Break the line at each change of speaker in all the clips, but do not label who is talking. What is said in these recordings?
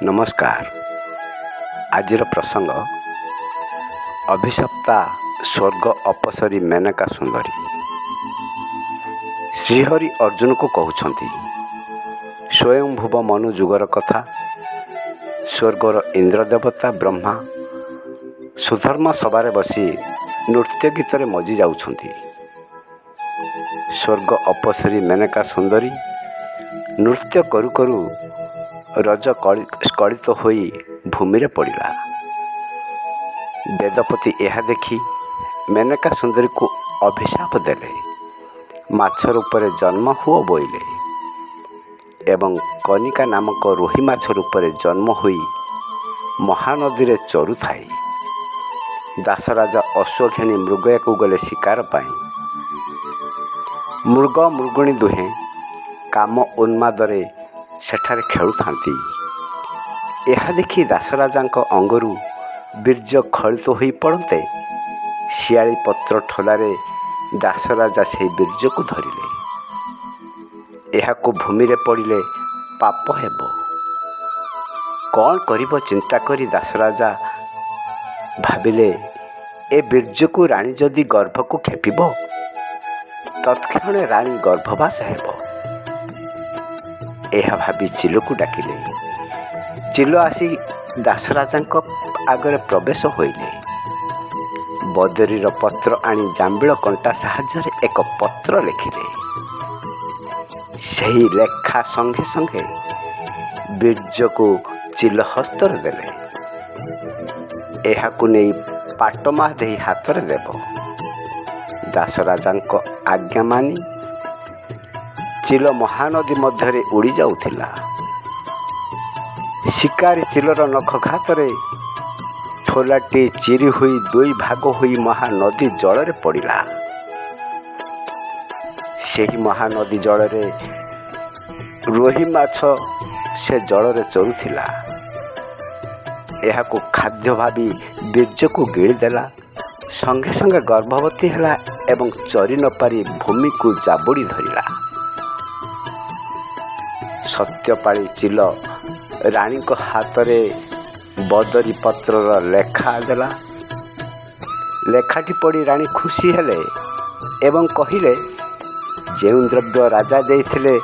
ନମସ୍କାର। ଆଜିର ପ୍ରସଙ୍ଗ ଅଭିଶପ୍ତା ସ୍ୱର୍ଗ ଅପସରୀ ମେନକା ସୁନ୍ଦରୀ। ଶ୍ରୀହରି ଅର୍ଜୁନକୁ କହୁଛନ୍ତି, ସ୍ୱୟଂଭୁବ ମନୁ ଯୁଗର କଥା। ସ୍ୱର୍ଗର ଇନ୍ଦ୍ରଦେବତା ବ୍ରହ୍ମା ସୁଧର୍ମ ସଭାରେ ବସି ନୃତ୍ୟ ଗୀତରେ ମଜି ଯାଉଛନ୍ତି। ସ୍ୱର୍ଗ ଅପସରୀ ମେନକା ସୁନ୍ଦରୀ ନୃତ୍ୟ କରୁ କରୁ ରଜ ସ୍ଖଳିତ ହୋଇ ଭୂମିରେ ପଡ଼ିଲା। ବେଦପତି ଏହା ଦେଖି ମେନକା ସୁନ୍ଦରୀକୁ ଅଭିଶାପ ଦେଲେ, ମାଛ ରୂପରେ ଜନ୍ମ ହୁଅ ବୋଇଲେ ଏବଂ କନିକା ନାମକ ରୋହି ମାଛ ରୂପରେ ଜନ୍ମ ହୋଇ ମହାନଦୀରେ ଚରୁଥାଏ। ଦାସରାଜା ଅଶ୍ୱ ଘେନି ମୃଗୟାକୁ ଗଲେ ଶିକାର ପାଇଁ। ମୃଗ ମୃଗିଣୀ ଦୁହେଁ କାମ ଉନ୍ମାଦରେ ସେଠାରେ ଖେଳୁଥାନ୍ତି। ଏହା ଦେଖି ଦାସରାଜାଙ୍କ ଅଙ୍ଗରୁ ବୀର୍ଯ୍ୟ ସ୍ଖଳିତ ହୋଇ ପଡ଼ନ୍ତେ, ଶିଆଳି ପତ୍ର ଠୋଲାରେ ଦାସରାଜା ସେହି ବୀର୍ଯ୍ୟକୁ ଧରିଲେ। ଏହାକୁ ଭୂମିରେ ପଡ଼ିଲେ ପାପ ହେବ। କ'ଣ କରିବ ଚିନ୍ତା କରି ଦାସରାଜା ଭାବିଲେ, ଏ ବୀର୍ଯ୍ୟକୁ ରାଣୀ ଯଦି ଗର୍ଭକୁ କ୍ଷେପିବ, ତତ୍କ୍ଷଣେ ରାଣୀ ଗର୍ଭବାସ ହେବ। ଏହା ଭାବି ଚିଲକୁ ଡାକିଲେ। ଚିଲ ଆସି ଦାସରାଜାଙ୍କ ଆଗରେ ପ୍ରବେଶ ହୋଇଲେ। ବଦରୀର ପତ୍ର ଆଣି ଜାମ୍ବିଳ କଣ୍ଟା ସାହାଯ୍ୟରେ ଏକ ପତ୍ର ଲେଖିଲେ। ସେହି ଲେଖା ସଙ୍ଗେ ସଙ୍ଗେ ବୀର୍ଯ୍ୟକୁ ଚିଲ ହସ୍ତରେ ଦେଲେ। ଏହାକୁ ନେଇ ପାଟମା ଦେଇ ହାତରେ ଦେବ। ଦାସରାଜାଙ୍କ ଆଜ୍ଞା ମାନି ଚିଲ ମହାନଦୀ ମଧ୍ୟରେ ଉଡ଼ି ଯାଉଥିଲା। ଶିକାରୀ ଚିଲର ନଖଘାତରେ ଠୋଲାଟି ଚିରି ହୋଇ ଦୁଇ ଭାଗ ହୋଇ ମହାନଦୀ ଜଳରେ ପଡ଼ିଲା। ସେହି ମହାନଦୀ ଜଳରେ ରୋହି ମାଛ ସେ ଜଳରେ ଚରୁଥିଲା। ଏହାକୁ ଖାଦ୍ୟ ଭାବି ବୀର୍ଯ୍ୟକୁ ଗିଳିଦେଲା। ସଙ୍ଗେ ସଙ୍ଗେ ଗର୍ଭବତୀ ହେଲା ଏବଂ ଚରି ନପାରି ଭୂମିକୁ ଜାବୁଡ଼ି ଧରିଲା। ସତ୍ୟପାଳି ଚିଲ ରାଣୀଙ୍କ ହାତରେ ବଦରୀ ପତ୍ରର ଲେଖା ଦେଲା। ଲେଖାଟି ପଢ଼ି ରାଣୀ ଖୁସି ହେଲେ ଏବଂ କହିଲେ, ଯେଉଁ ଦ୍ରବ୍ୟ ରାଜା ଦେଇଥିଲେ,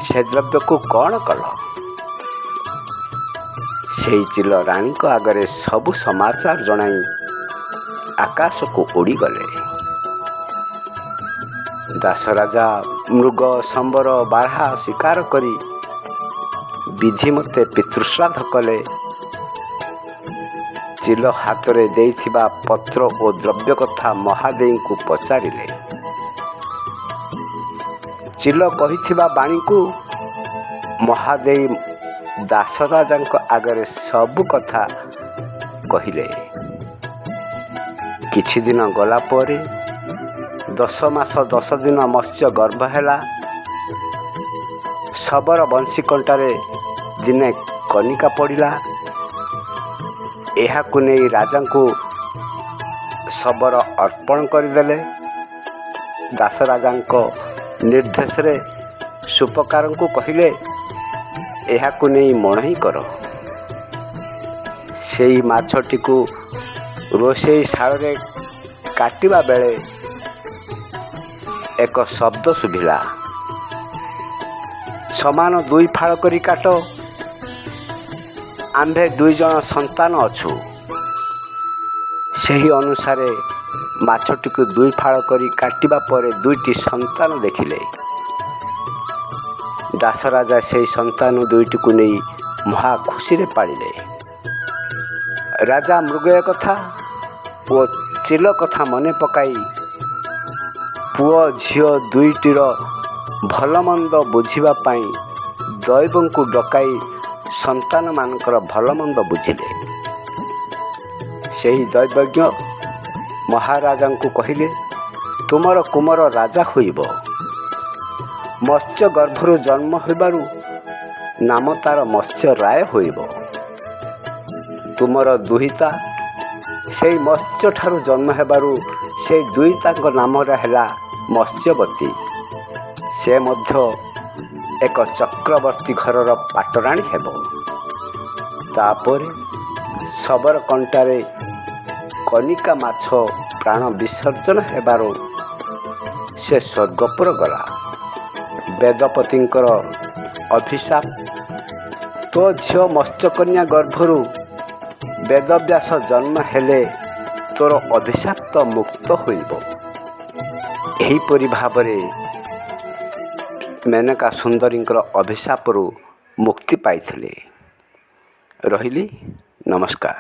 ସେ ଦ୍ରବ୍ୟକୁ କ'ଣ କଲ? ସେହି ଚିଲ ରାଣୀଙ୍କ ଆଗରେ ସବୁ ସମାଚାର ଜଣାଇ ଆକାଶକୁ ଉଡ଼ିଗଲେ। ଦାସରାଜା ମୃଗ, ସମ୍ବର, ବାର୍ହା ଶିକାର କରି ବିଧିମତେ ପିତୃଶ୍ରାଦ୍ଧ କଲେ। ଚିଲ ହାତରେ ଦେଇଥିବା ପତ୍ର ଓ ଦ୍ରବ୍ୟ କଥା ମହାଦେଈଙ୍କୁ ପଚାରିଲେ। ଚିଲ କହିଥିବା ବାଣୀକୁ ମହାଦେଈ ଦାସରାଜାଙ୍କ ଆଗରେ ସବୁ କଥା କହିଲେ। କିଛି ଦିନ ଗଲା ପରେ 10 ମାସ 10 ଦିନ ମତ୍ସ୍ୟ ଗର୍ଭ ହେଲା। ଶବର ବଂଶୀ କଣ୍ଟାରେ ଦିନେ କନିକା ପଡ଼ିଲା। ଏହାକୁ ନେଇ ରାଜାଙ୍କୁ ଶବର ଅର୍ପଣ କରିଦେଲେ। ଦାସରାଜାଙ୍କ ନିର୍ଦ୍ଦେଶରେ ସୂପକାରଙ୍କୁ କହିଲେ, ଏହାକୁ ନେଇ ମଣୋହି କର। ସେଇ ମାଛଟିକୁ ରୋଷେଇ ଶାଳରେ କାଟିବା ବେଳେ ଏକ ଶବ୍ଦ ଶୁଭିଲା, ସମାନ ଦୁଇ ଫାଳ କରି କାଟ, ଆମ୍ଭେ ଦୁଇ ଜଣ ସନ୍ତାନ ଅଛୁ। ସେହି ଅନୁସାରେ ମାଛଟିକୁ ଦୁଇ ଫାଳ କରି କାଟିବା ପରେ ଦୁଇଟି ସନ୍ତାନ ଦେଖିଲେ। ଦାସରାଜା ସେହି ସନ୍ତାନ ଦୁଇଟିକୁ ନେଇ ମହା ଖୁସିରେ ପାଳିଲେ। ରାଜା ମୃଗୟ କଥା ଓ ଚିଲ କଥା ମନେ ପକାଇ ପୁଅ ଝିଅ ଦୁଇଟିର ଭଲମନ୍ଦ ବୁଝିବା ପାଇଁ ଦୈବଙ୍କୁ ଡକାଇ ସନ୍ତାନମାନଙ୍କର ଭଲମନ୍ଦ ବୁଝିଲେ। ସେହି ଦୈବଜ୍ଞ ମହାରାଜାଙ୍କୁ କହିଲେ, ତୁମର କୁମର ରାଜା ହୋଇବ। ମତ୍ସ୍ୟ ଗର୍ଭରୁ ଜନ୍ମ ହେବାରୁ ନାମ ତାର ମତ୍ସ୍ୟ ରାୟ ହୋଇବ। ତୁମର ଦୁହିତା ସେଇ ମତ୍ସ୍ୟଠାରୁ ଜନ୍ମ ହେବାରୁ ସେଇ ଦୁହିତାଙ୍କ ନାମରେ ହେଲା ମତ୍ସ୍ୟବତୀ। ସେ ମଧ୍ୟ ଏକ ଚକ୍ରବର୍ତ୍ତୀ ଘରର ପାଟରାଣୀ ହେବ। ତାପରେ ଶବର କଣ୍ଟାରେ କନିକା ମାଛ ପ୍ରାଣ ବିସର୍ଜନ ହେବାରୁ ସେ ସ୍ୱର୍ଗପୁର ଗଲା। ବେଦପତିଙ୍କର ଅଭିଶାପ, ତୋ ଝିଅ ମତ୍ସ୍ୟକନ୍ୟା ଗର୍ଭରୁ ବେଦବ୍ୟାସ ଜନ୍ମ ହେଲେ ତୋର ଅଭିଶାପ ତ ମୁକ୍ତ ହୋଇବ। ଏହିପରି ଭାବରେ ମେନକା ସୁନ୍ଦରୀଙ୍କର ଅଭିଶାପରୁ ମୁକ୍ତି ପାଇଥିଲେ। ରହିଲି, ନମସ୍କାର।